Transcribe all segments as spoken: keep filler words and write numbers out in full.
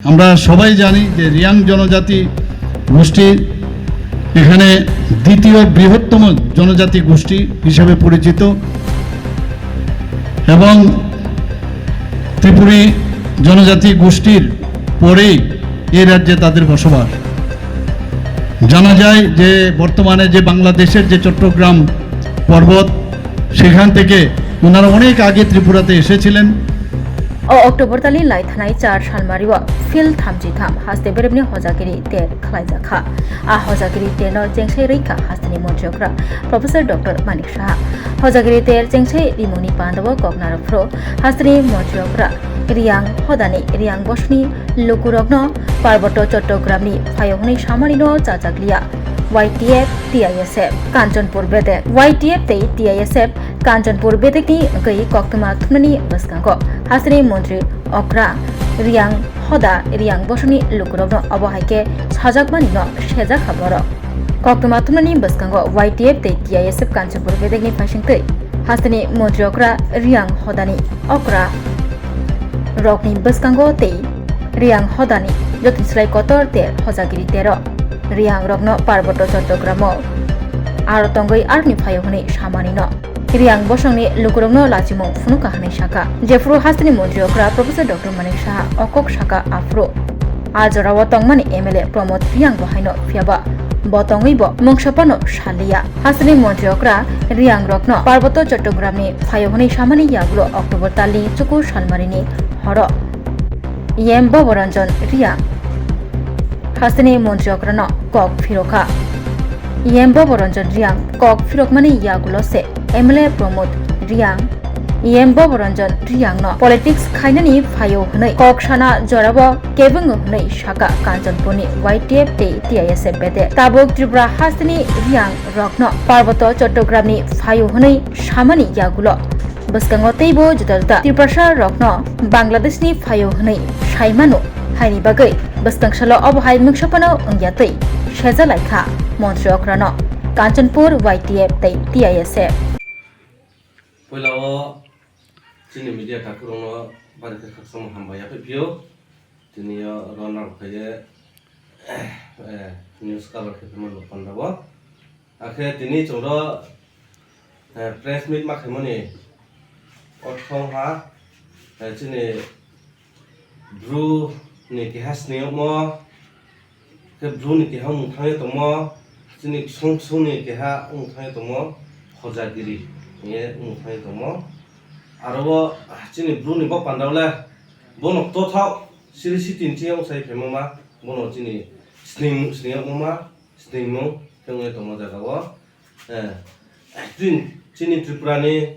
আমরা সবাই জানি যে রিয়াং জনজাতি গোষ্ঠী এখানে দ্বিতীয় বৃহত্তম জনজাতি গোষ্ঠী হিসেবে পরিচিত এবং ত্রিপুরী জনজাতি গোষ্ঠীর পরেই এই রাজ্যে তাদের বসবাস। জানা যায় যে বর্তমানে যে বাংলাদেশের যে চট্টগ্রাম পর্বত, সেখান থেকে ওনারা অনেক আগে ত্রিপুরাতে এসেছিলেন। O October talni lai thanai char salmario field thamchi tham haste beremni hojagiri ter khlaijakha. A hojagiri terno chengsai rwikha hasteni montri okra Professor Doctor Manik Saha. Hojagiri ter chengsai rimungni pandao kok narwkphru hasteni montri okra Riang hodani Riang bosni lukurokno Parboto Chottogramni phaio hwnwi samanino chachakliya Y T F T I S F Kanchanpur bedek. Y T F tei T I S F Kanchanpur bedekni wngwi koktwma thumnani bwskango hasteni montri okra Riang hoda Riang bosongni lukurokno obo hai khe sajakmanino sejakha borok. Koktwma thumnani bwskango Y T F tei T I S F Kanchanpur bedekni phaisingtwi hasteni montri okra Riang hodani okra rokni bwskango tei Riang hodani jotoni slai kotor ter hojagiri tero Riang rokno Parboto Chottogramo aro tongwi aroni phaio hwnwi samanino Riang bosongni lukurokno lachimung phunukha hwnwi sakha. Jephuru hasteni montri okra Professor Doctor Manik Saha o kok sakha aphuru a jorao tongmani M L A Pramod Riang bo haino phiyaba bo tongwi bo mungsa phano saliya. Hasteni montri okra Riang rokno Parboto Chottogramni phaio hwnwi samani yagulo October talni chukur salmarini horo E M Boboranjan Riang hasteni montri okrano kok phirokha. E M Boboranjan Riang kok phirokmani yagulo se M L A Pramod Riang E M Boboranjan Riangno politics khainani phaio hwnwi kok sana jorabo kebwngo hwnwi sakha Kanchanpurni Y T F tei T I S F bedek. Tabuk Tripura hasteni Riang rokno Parboto Chottogramni phaio hwnwi samani yagulo bwskango teibo juda juda Tiprasa rokno Bangladeshni phaio hwnwi saimano, haini bagwi bwskang salo obo hai mungsa phano wngya twi sejalai kha montri okrano Kanchanpur Y T F tei T I S F. Puila o chini media takhurokno bari khe khakchangma hambai yaphai phio. Tini o rwna rwkhaye, eh, news cover khe phima nuk pandao. Akhe tini chwngno, eh, press meet ma khaimani o thong ha, eh, chini Bru ni keha sniyokmo, khe Bru ni keha mung thangwi tongmo, chini ksong ksong ni keha mung thangwi tongmo, Hojagiri hinwi mung thangwi tongmo. Aro bo chini Bru ni bo pandao le bono tothao siri sitini chini wngsai phaima ma, bono chini sning, sning ma, sningmung khe wngwi tongmo jaga o. Eh, chini, chini Tripura ni,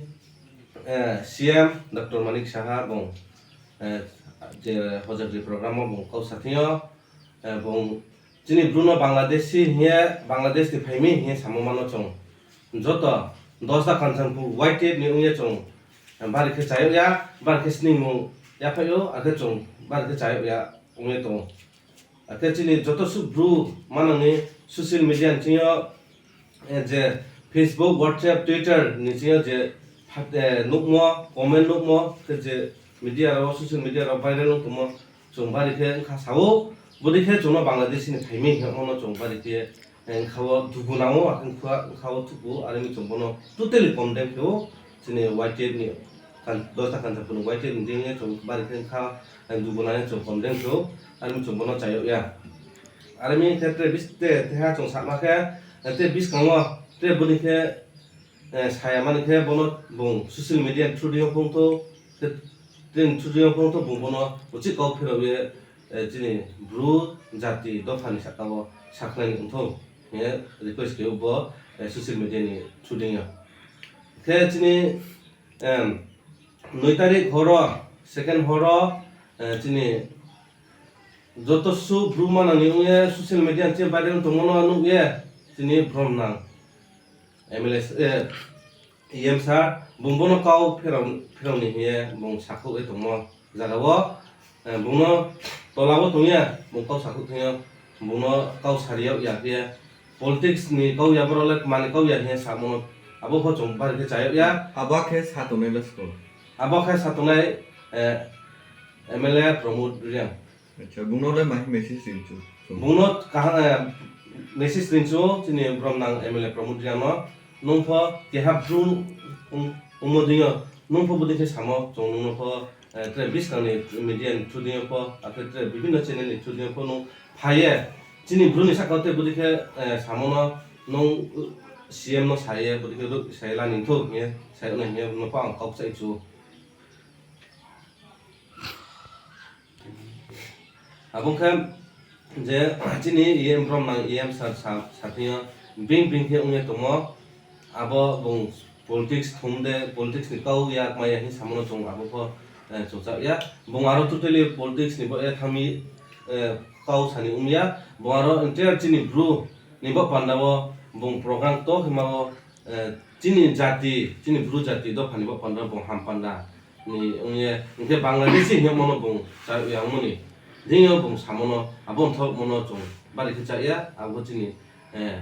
eh, C M Doctor Manik Saha bong, eh, je Hojagiri program o bong kok sathio, eh, bong chini Bru no Bangladeshi hiye, Bangladesh ni phaimi hiye samo mano chong. Joto dosta Kanchanpur Y T F ni wngye chong, eh, bari khe chayok ya, bari khe sningmung yaphaio, akhe chong bari khe chayok ya wngye tongo. Akhe chini joto suk Bru manangni social media ni chingyo, eh, je Facebook, WhatsApp, Twitter ni chingyo je phat-, eh, nukmo, comment nukmo, khe je media rao, social media rao viral wng tongmo, chwng bari khe wngkha sao, bwdwi khe chwngno Bangladesh ni phaimwi hinmano chwng bari khe, eh, wngkha o dugu nango, akhe wngkha, wngkha o thuku, arimi chwng bono totally condemn khe o. Chini Y T F ni kan-, dosta Kanchanpur ni Y T F ni ding chwng bari khe wngkha, eh, dugu nani chwng condemn khe o, arimi chwng bono chayok ya. Arimi khe tre bis-, te, teha chwng sakma khe, eh, te biskango tre bwni khe, eh, saya mani khe bono bung social media ni through ding phung tho, te, te through ding phung tho bung bono uchik kok phirok ye, eh, chini Bru jati dopha ni saka o saknai ni wngthong, eh, request khe o bo, eh, social media ni through ding yo. Khe chini, em, noi tarik horo, second horo, eh, chini joto su Bru manang ni wngye social media ni viral tongmano nukye chini brom nang M L A, eh, E M sir, bung bono kau pherao, pherao ni hiye bung sakhuk e tongmo jaga o, eh, bungno tola o tongya, bung kau sakhuk thangya, bungno kau sariya ya hiye. Politics ni kau ya borok le mani kau ya hiye samo, abo pho chwng bari khe chayok ya. Abo khe sa tongnai le sko. Abo khe sa tongnai, eh, M L A Pramod Reang. Acha, bungno le mai message rinchu? Bungno kaham, eh, message rinchu chini boromnang M L A Pramod Reang no. Nungpho keha bru wng-, wngmo dino, nungpho bwdwi khe samo, chwng nungno pho, eh, tre bwskangni media ni through dino pho, akhe tre bibinno channel ni through dino pho nung phaiye, chini bru ni sakao tei bwdwi khe, eh, samono nung C M no saye, bwdwi khe rw-, sai lani thung hinye, sai ono hinye nungpho ang kok chai chu. Abo khe je chini E M boromnang E M sir sa-, sathwio bring bring khe wngya tongmo, abo bung politics thum de, politics ni kau yak maya hinwi samono chwng abo pho, eh, chwngchak ya. Bung aro totally politics ni bo, eh, thangwi, eh, kau sani wngya. Bung aro entire chini bru ni bo panda o bung program to khe ma o, eh, chini jati, chini bru jati dopha ni bo panda o bung ham panda ni wngye, hwnkhe Bangladeshi hinwi mano bung chayok ya wngmani. Dino bung samono, abo wngthok mano chwng bari khe chaya, abo chini, eh,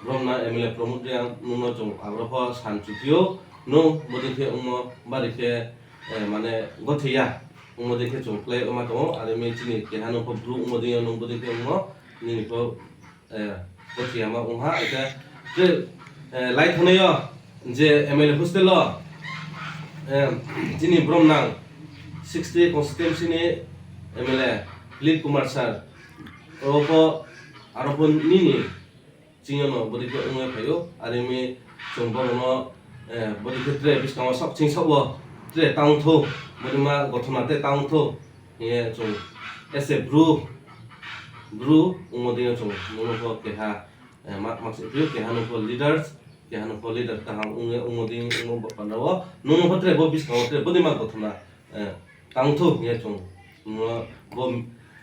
boromna M L A Pramod Reang nungno chwng abro pho san chukio, nung bwdwi khe wngmo bari khe, eh, mane gothiya, wngmo dei khe chwng khlai ma tongo, aro mi chini keha nung pho bru wngmo dei nung bwdwi khe wngmo, nini pho eh, bo thiyama wngha, hwnkhe je, eh, lai thangnaio je M L A hostel o, eh, chini boromnang sixty constituency ni M L A Lil Kumar sir, oro pho, aro pho nini chini no bwdwi khe wngwi phaio, arimi chwng borokno, eh, bwdwi khe tre bwskango sok ching sok o tre tangthu, bwdwi ma gothona tei tangthu. Hiye chwng as a bru, bru wngmo dino chwng nungno pho keha, eh, ma-, maksa phio keha nung pho leaders, keha nung pho leader kaham wngya wngmo dino wngmo panda o nungno pho tre bo bwskango tre bwdima gothona, eh, tangthu hiye chwng nungno bo,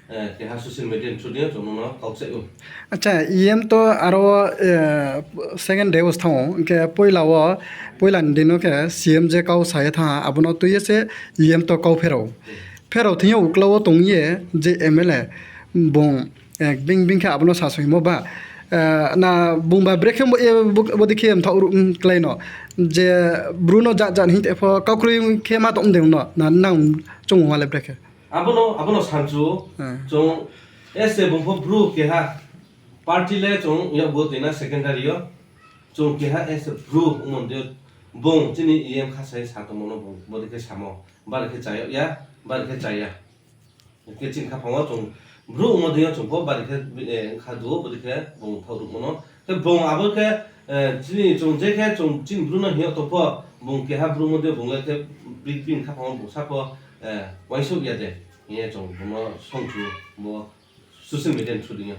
eh, keha social media ni through dino chwng nungno kok sai o. Acha, E M to aro, eh, second day o thango, hwnkhe puila o, puila ni dino khe C M je kau saya tha, abono twiye se E M to kau pherao. Pherao thwngya ukla o tongye je M L A bung, eh, bing bing khe abono sa soimo ba, eh, na bung ba brekhe bo, eh, bo, bodi khe mtha uru, um, klai no je bru no ja ja hin te pho kau kroi khe ma tong de no na nang chung wale brekhe. Abono, abono sanchu, eh, chung as a bung pho bru keha party le chung yakgo tina secondary o chung keha as a bru wngmon de bung chini E M kha sai sa tongmo no bung bodi khe samo. Bari khe chayok ya, bari khe chaya. Khe chini khapang o chwng bru wngmo dino chwng pho bari khe, eh, wngkha duo, bwdwi khe bung thok rwk mano. Khe bung abo khe, eh, chini chwng je khe chwng chini bru no hiyo to pho, bung keha bru wngmo dino bung le khe bini khapang o bung sa pho, eh, uansuk ya de. Hiye chwng bung no songchu bo social media ni through dino.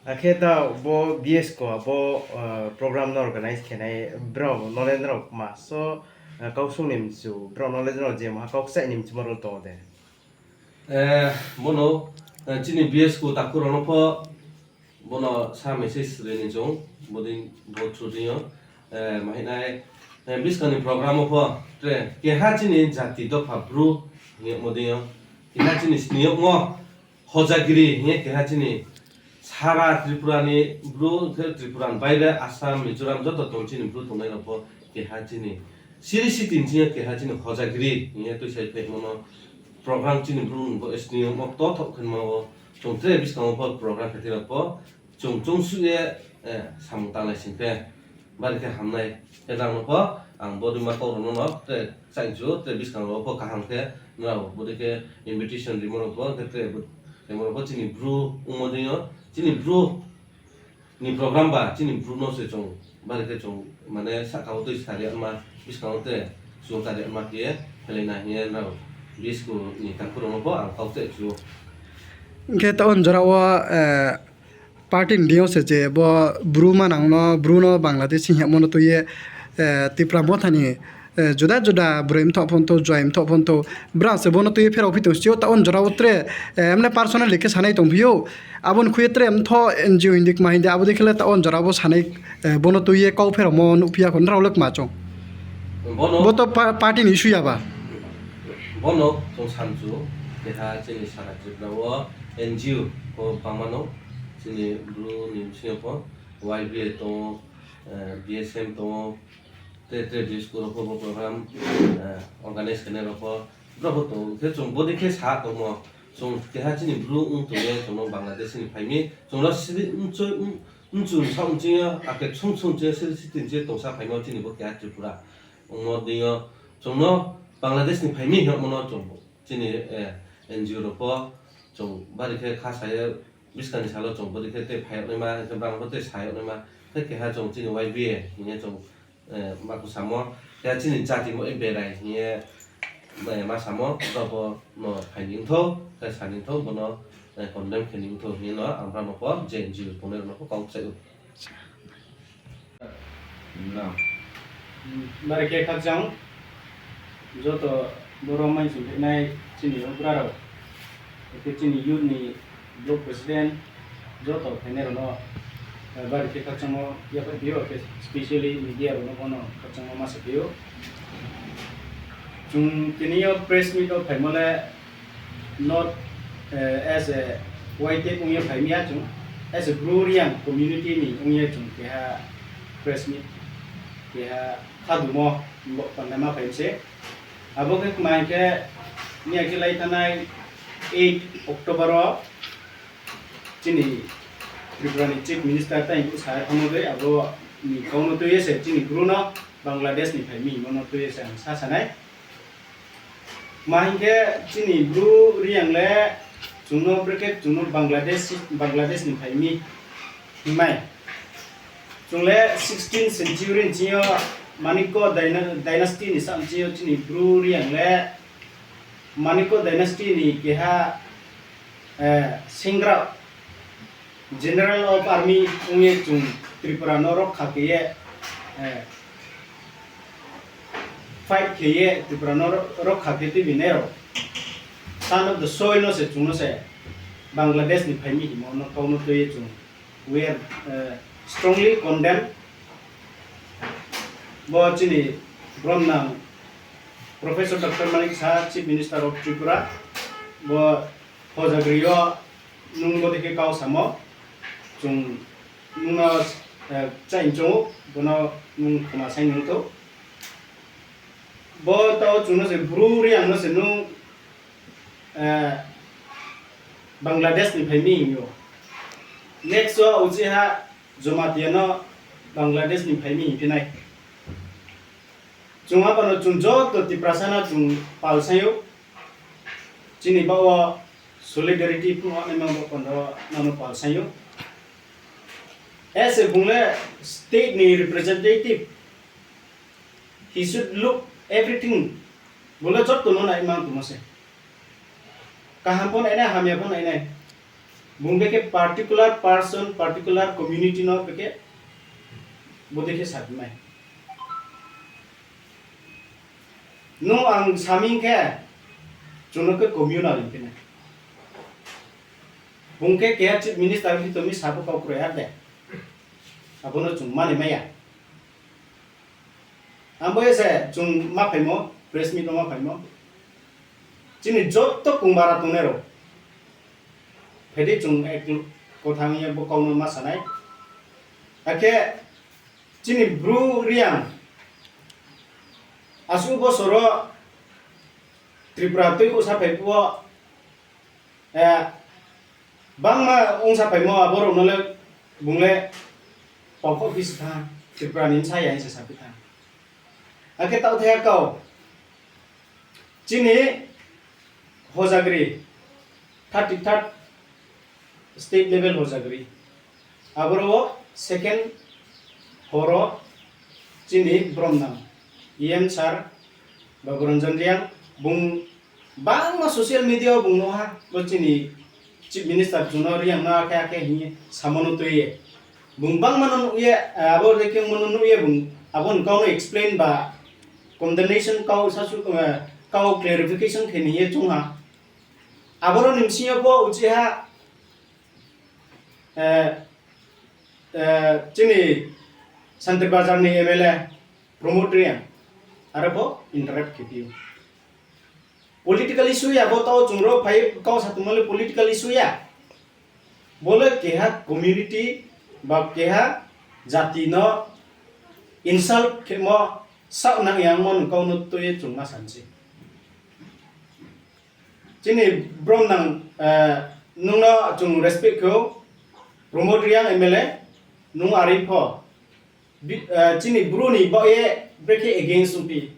Akhe ta bo B S ko bo, eh, program no organize khenai bro Nolendra Kuma. So, eh, kau sung ni mchu, bro Nolendra je maha kau sai ni mchu maro to de. Eh, bono, eh, chini B S ko takhuk rok no pho bono sa message rini chwng, bodin bo through dino. Eh, mahinai, eh, bwskangni program o pho tre keha chini jati dopha bru hinwi mo dino. Keha chini sniyokmo hojagiri hinwi keha chini sara Tripura ni bru khe Tripura ni baire Assam, Mizoram joto tong chini bru tongnai rok pho keha chini siri siti ni chini keha chini hojagiri hinwi twi sai phaimano program chini bru bo sniyokmo to thok khenma o chwng tre bwskango pho program khe twi rok pho. Chwng chwng swi ye, eh, samung tanglai sing khe, bari khe hamnai khe nang no pho, ang bo rwma kok rok no no, tei chainsu, tei bwskang rok pho kaham khe, nrao bo de khe invitation rimo rok pho, khe tei bo, tei mo rok pho chini bru wngmo dei no, chini bru ni program ba, chini bru no se chwng, bari khe chwng, mane saka o twi sari ama, bwskango tei chwng kari ama khe, phelai na hiye nrao, bisku ni takhuk rok no pho, ang kok chai chu. Hwnkhe ta on jora o, eh, Party ni dino se je bo bru manang no, bru no Bangladesh hingyamo no twi ye, eh, Tipra Motha ni, eh, juda juda bwrwi mthok phonto, jwai mthok phonto, bwrang se bono twi ye pherok phi tong sio ta on jora o tre, eh, emne personally khe sanai tong phio, aboni khuye tre mtho N G O hindi kma hindi abo dei khe le ta on jora bo sanai, eh, bono twi ye kok pherok mo nuk phiya kho nrao le kma chong. Bono bo to pa-, party ni issue ya ba. Bono chwng sanchu, keha chini sara Tripura o N G O ko bangmano, chini bru ni bisingo pho Y B A tongo, eh, B S M tongo, tei, tei disco rok pho bo program, eh, organize khainai rok pho, borok pho tongo. Khe chwng bodi khe sa tongmo, Chwng keha chini bru wng tongwi chwngno Bangladesh ni phaimi, chwngno sidi wngchoi wng-, wngchun sa wngchingya, ake chwng chwng chwng sidi sidi tongsa phaima chini bo keha Tripura. Wngmo dingyo chwngno Bangladesh ni phaimi hinwi mano chwng chini, eh, N G O rok bo chwng bari khe kha sayo, bwskangni salo chwng bari khe tei phayoknai ma, hwnkhe bang bo tei sayoknai ma, tei keha chwng chini Y B A hinwi chwng eh, ma khe samo, ya chini jati mo, eh, berai hinye, eh, ma samo, joto no phaini wngtho, tei sani wngtho, bono, eh, condemn khaini wngtho hinye no, ang bono po, je N G O tongnai rokno po kok sai o. No. Bari khe khakchang, joto borok mai chwng phainai chini ugra rok, tei chini youth ni block president, joto phainai rokno, eh, bari khe khakchangma yaphar phio, specially media rokno bono khakchangma masa phio. Chwng tini o press meet o phaimale not, eh, as a Y T F wngya phaimya chwng, as a Bru Reang community ni wngya chwng keha press meet, keha khadumo bo panda ma phaimse. Abo khe kmai khe miya khe lai thanai eight October o chini Tripura ni Chief Minister tei sa thangma bai abo ni kok no twi se chini Bru no Bangladesh ni phaimi himo no twi se ang sa sanai. Ma hinkhe chini Bru Reang le chwngno brekhe chwngno Bangladesh, Bangladesh ni phaimi himai. Chwng le sixteenth century ni sio Manikya dyna-, dynasty ni sam sio chini Bru Reang le Manikya dynasty ni keha, eh, singra General of Army wngye chwng Tripura no rokha khe ye, eh, fight khe ye Tripura no ro-, rokha khe twi bini rok. Son of the soil no se chwng no se Bangladesh ni phaimi himo no kok no twi ye chwng we are, eh, strongly condemn. Bo chini brom nang Professor Doctor Manik Saha, Chief Minister of Tripura, bo hojagri o nwng bo dikhe kau samo, chwng nwngno, eh, chain chongo, bono nwng khna sai nwng to. Bo tao chwngno se Bru Reang no se nwng, eh, Bangladesh ni phaimi hingyo. Next o uchiha Jamatia no Bangladesh ni phaimi hingphinai. Chwng abono chwng joto Tiprasa no chwng pal sayo. Chini ba o solidarity phunuknai ma bo kondo nono pal sayo. As a bungle state ni representative, he should look everything. Bole joto no nai mang tuma se. Kaham pon ene, hamya pon ene. Bung beke particular person, particular community no beke bode khe sabimai. No ang saming khe chwngno khe communal hingphinai. Bung khe keha chief minister hito mi sabo kok rwya de. Abono chwng mani maya. Ang bo ese chwng ma phaimo, press meet o ma phaimo. Chini jotto kungbara tongnai rok. Phedi chwng ek kothang ye bo kokno ma sanai. Hakhe chini Bru Reang aswk bosoro Tripura twi usa phai phuo, eh, bangma wngsa phaimo aborokno le bung le pokok bisi tha, Tripura ni bwsa ya hinsa sapi tha. Hakhe tao thaya kau chini hojagri, thirty third state level hojagri. Aboro o second horo chini bromnang E M sir Baburanjan Reang, bung bangma social media o bung nukha, bo chini chief minister chwngno Reang no akhe akhe hinwi samono twiwi. Bung bangmano nukye, abo rikhe wngmano nukye bung aboni kokno explain ba condemnation kau sasu, eh, kau clarification khe ningye chwngha. Aboroni bisingo bo uchiha, eh, eh, chini Santri Bazar ni M L A Pramod Reang, aro bo interrupt khe phio. Political issue ya, bo tao chwngno phai kau sa tongmani political issue ya. Bole keha community ba keha jati no insult khemo sak nang yang mon kau no twi chwngma sansi. Chini brom nang, eh, nungno chwng respect kho, Pramod Reang M L A, nung ari pho. Bi-, eh, chini bru ni baoye brekhe against wngpi.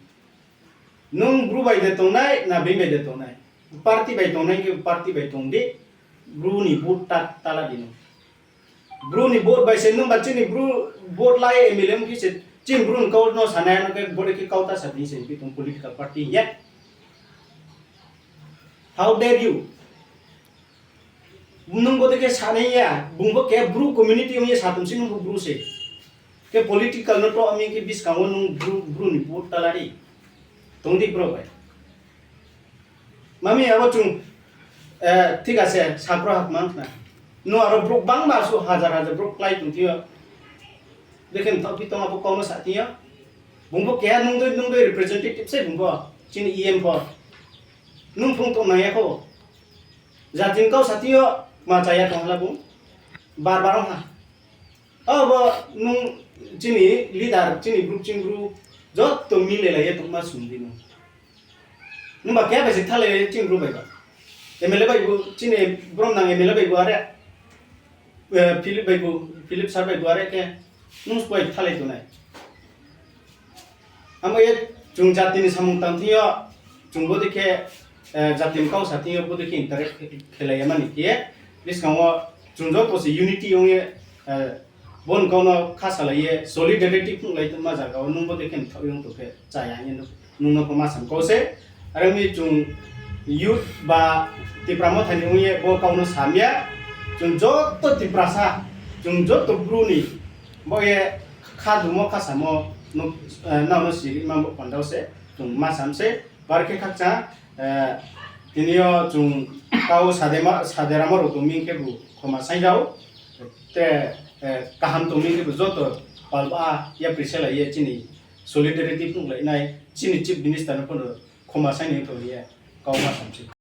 Nung bru bai de tongnai, na bini bai de tongnai. Party bai tongnai khe party bai tong di, bru ni vote ta, tala di nung. Bru ni vote bai se nung ba chini bru vote lai M L A wngkhe se chini bru ni kau no sanai ano khe bore khe kau ta sa di se pi tong political party ya. How dare you? Nung bo de khe sanai ya, bung bo khe bru community wngya satung si nung bo bru se. Khe political no to ami khe biskango nung bru, bru ni vote tala di. Tong di bro bai. Mami abo chwng, eh, thik ase, sapro hak mang khna. No aro borok bangma su hajar hajar borok klai tong thio. Dekhen thok pi tong abo kono sa thio. Bungbo keha nungdoi nungdoi representative se bungbo. Chini E M pho. Nung phung tong nang yakho. Jatin kau sa thio ma chaya tong hala bung. Bar bar ha. Abo nung chini leader, chini group ching group. Jotto mile lai tong ma sung di nung. Nungba khe bai se thalai chini bru bai ba. M L A bai bo chini brom nang M L A bai bo are. Eh, Philip bai bo, Philip sir bai bo are khe nung bai thalai tonai. Amo ye chwng jatini samung tang thio chwng bo de khe, eh, jatini kau sa thio bo de khe interact khe-, khelai mani khe biskango chwng joto se unity ong ye, eh, Bon kono kha salai ye solidarity phunuk lai tongma jaga o nung bo de khe mthok yung to khe chaya hwnwi nung no ma sam kau se. Are mi chwng youth ba Tipra Motha ni wngye bo kau no samya. Chwng joto Tiprasa, chwng joto bru ni bo ye kha dumo kha samo nuk, eh, nang no siri ma bo pandao se chwng ma sam se. Bar khe khakchang, eh, tini o chwng kau sadema, saderama rok tongmi khe bo khoma saingjao. Te, eh, kaham tongmi khe bo joto palba yapri selai ye chini solidarity phunuk lai nai chini chief minister no phano khoma saini wngthok ye kau ma samsi.